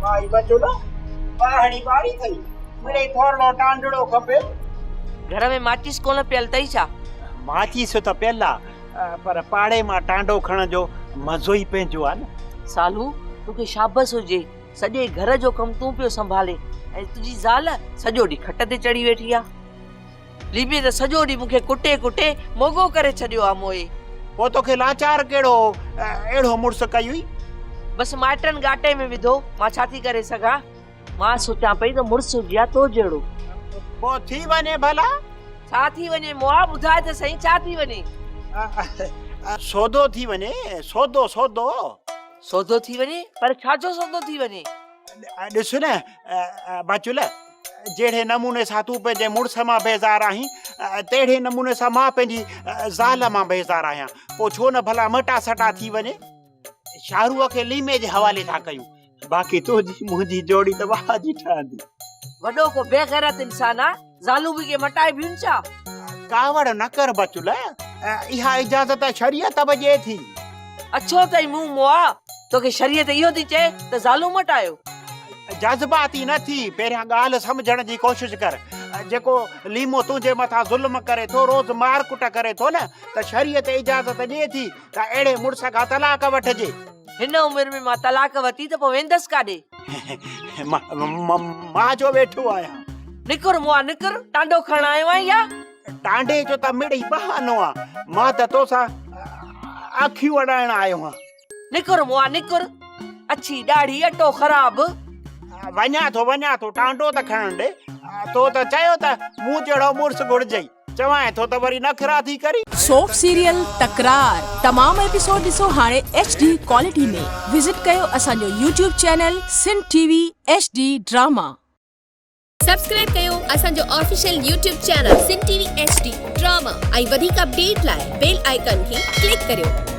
مائي بچل، ٻاهڙي ٻاري اٿئي، مڙئي ٿورڙو ٽانڊڙو کپي. گهر ۾ ماچيس ڪونه پيل اٿئي ڇا؟ ماچيس ته پيل آ، پر پاڙي مان ٽانڊو کڻڻ جو مزو ئي پنهنجو آ نه. سالو، توکي شابس هجي، سڄي گهر جو ڪم تون پيو سنڀالين ۽ تنهنجي زال سڄو ڏينهن کٽ تي چڙهي ويٺي آ. ليبي ته سڄو ڏينهن مون کي ڪٽي ڪٽي موڳو ڪري ڇڏيو آ موئي. پوء توکي لاچار ڪهڙو اهڙو مڙس ڪيوئي؟ بس مائٽن ڳاٽي ۾ وڌو، مان ڇا ٿي ڪري سگهان؟ مان سوچان پئي ته مڙس هجي ها تو جهڙو. پوء ٿي وڃي ڀلا. ڇا ٿي وڃي موئا ٻڌاء ته سهين ڇا ٿي وڃي؟ سودو ٿي وڃي، سودو سودو. سودو ٿي وڃي؟ پر ڇا جو سودو ٿي وڃي؟ ڏس نه بچل، جهڙي نموني سان تون پنهنجي مڙس مان بيزار آهين، تهڙي نموني سان مان پنهنجي زال مان بيزار آهيان. پوء ڇو نه ڀلا مٽا سٽا ٿي وڃي. شاهروء کي ليمي جي حوالي ٿا ڪيون، باقي تنهنجي منهنجي جوڙي ته واهه جي ٺهندي. وڏو ڪو بي غيرت انسان آ، زالون به ڪي مٽائبيون ڇا؟ ڪاوڙ نه ڪر بچل، اها اجازت شريعت به ڏئي ٿي. اڇو اٿئي منهن موئا، توکي شريعت اهو ٿي چئي ته زالون مٽايو. جذباتي نه ٿي، پهريان ڳالهه سمجهڻ جي ڪوشش ڪر. جيڪو ليمو تنهنجي مٿان ظلم ڪري ٿو، روز مار ڪٽ ڪري ٿو نه، ته شريعت اجازت ڏئي ٿي ته اهڙي مڙس کان طلاق وٺجي. هن عمر ۾ مان طلاق ورتي ته پوء ويندس ڪاڏي؟ مان جو ويٺو آهيان. نڪر مئا نڪر، ٽانڊو کڻڻ آيو آهين يا؟ ٽانڊي جو ته مڙئي بهانو آ، مان ته توسان اکيون اڏائڻ آيو آهيان. نڪر مئا نڪر، اڇي ڏاڙهي اٽو خراب. وڃان ٿو وڃان ٿو، ٽانڊو ته کڻڻ ڏي. تو ته چيو ته مون جهڙو مڙس گهرجئي. چوانء ٿو ته وري نخرا ٿي ڪرين. سوپ سيريل تڪرار تمام ايپيسوڊ ڏسو هاڻي ايڇ ڊي ڪوالٽي ۾ وزٽ ڪيو اسان جو YouTube channel Sindh T V H D drama. Subscribe ڪيو اسان جو official YouTube channel Sindh T V H D drama ۽ وڌيڪ اپڊيٽ لاء بيل آئيڪان کي ڪلڪ ڪريو.